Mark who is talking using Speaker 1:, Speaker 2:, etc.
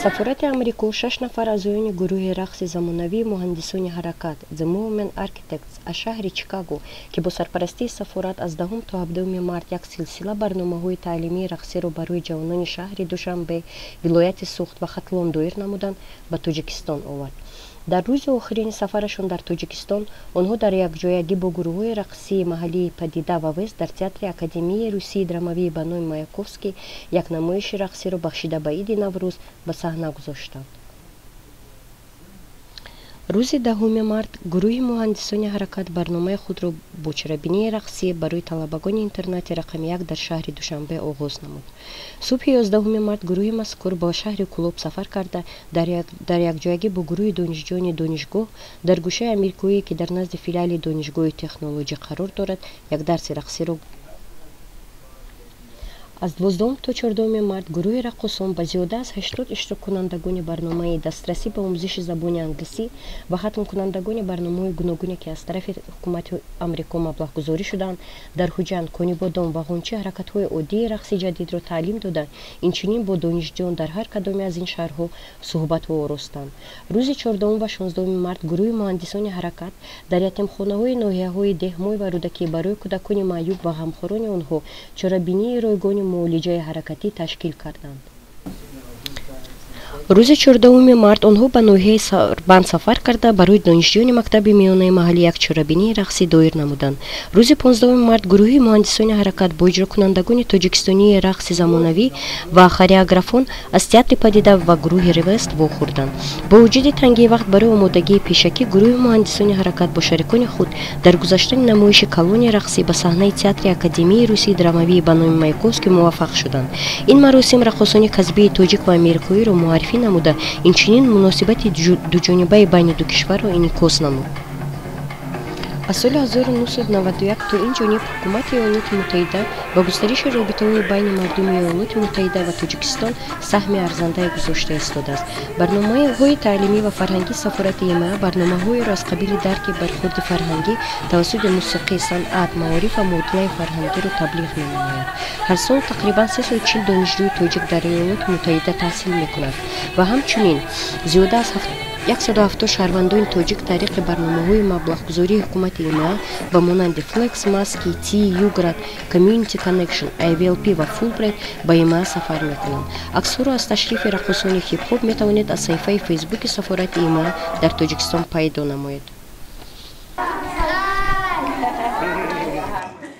Speaker 1: Сафорати Амрико шаш нафар аъзоёни гурӯҳи рақси замонавии муҳандисони ҳаракат The Movement Architects аз шаҳри Чикаго, ки бо сарпарастии сафорат аз 10 то 17 март як силсила барномаҳои таълимии рақсиро барои ҷавонони шаҳри Душанбе, вилояти Суғд ва Хатлон доир намуданд, ба Тоҷикистон овард. Дар рӯзи охирини сафарашон дар Тоҷикистон онҳо дар якҷоягӣ бо гурӯҳҳои рақсии маҳаллии Падида ва Вест дар Театри Академияи русии драмавии ба номи Маяковский як намоиши рақсиро бахшида ба иди Наврӯз ба саҳна гузоштанд. Рӯзи 10 март гурӯҳи муҳандисони ҳаракат барномаи худро бо чорабинии рақсӣ барои талабагони интернати рақами як дар шаҳри Душанбе оғоз намуд. Субҳи 11 март гурӯҳи мазкур ба шаҳри Кӯлоб сафар карда, дар якҷоягӣ бо гурӯҳи донишҷӯёни донишгоҳ дар гӯшаи амрикоие, ки дар назди филиали донишгоҳи технологӣ қарор дорад, як дарси рақсиро. Аз 12 то 14 март гурӯҳи раққосон ба зиёда аз 80 иштироккунандагони барномаи дастрасӣ ба омӯзиши забони англисӣ ва хатмкунандагони барномаҳои гуногуне, ки аз тарафи ҳукумати Амрико маблағгузорӣ шудаанд, дар Хуҷанд, Конибодом ва Ғунчӣ ҳаракатҳои оддии рақси ҷадидро таълим дода, инчунин бо донишҷӯён дар ҳар кадоме аз ин шаҳрҳо суҳбатҳо оростанд. Рӯзи 14 ва 16 март гурӯҳи муҳандисони ҳаракат дар ятимхонаҳои ноҳияҳои Деҳмой ва Рӯдакӣ барои кӯдакони маъюб ва ғамхорони онҳо чорабинии ройгони муолиҷаи ҳаракатӣ ташкил карданд. Рӯзи 14 март онҳо ба ноҳияи Сарбанд сафар карда, барои донишҷӯёни мактаби миёнаи маҳаллӣ як чорабинии рақсӣ доир намуданд. Рӯзи 15 март гурӯҳи муҳандисони ҳаракат бо иҷрокунандагони тоҷикистонии рақси замонавӣ ва хореографон аз театри Падида ва гурӯҳи Ревест вохӯрданд. Бо вуҷуди тангии вақт барои омодагии пешакӣ, гурӯҳи муҳандисони ҳаракат бо шарикони худ дар гузаштани намоиши калони рақсӣ ба саҳнаи Театри Академияи русии драмавии ба номи Маяковский муваффақ шуданд. Ин маросим раққосони касбии тоҷик ва америкоиро муаррифӣ намуда, инчунин муносибати дуҷонибаи байни ду кишварро инъикос намуд. Аз соли 1991 то ин ҷониб ҳукумати Иёлоти Муттаҳида ба густариши робитаҳои байни мардуми Иёлоти Муттаҳида ва Тоҷикистон саҳми арзандае гузошта истодааст. Барномаҳои таълимӣ ва фарҳангии сафорати ИМА барномаҳоеро аз қабили дарки бархӯрди фарҳангӣ тавассути мусиқӣ, санъат, маориф ва мубодилаи фарҳангиро таблиғ менамояд. Ҳар сол тақрибан 340 донишҷӯи тоҷик дар Иёлоти Муттаҳида таҳсил мекунад ва ҳамчунин зиёда аз 170 шаҳрвандони тоҷик тариқи барномаҳои маблағгузории ҳукумати ИМА ба монанди Flex, Maskey, T, UGRAD, Community Connection, IVLP ва Fulbright ба ИМА сафар мекунанд. Аксҳоро аз ташрифи раққосони хип-хоп метавонед аз саҳифаи Фейсбуки сафорати ИМА дар Тоҷикистон пайдо намоед.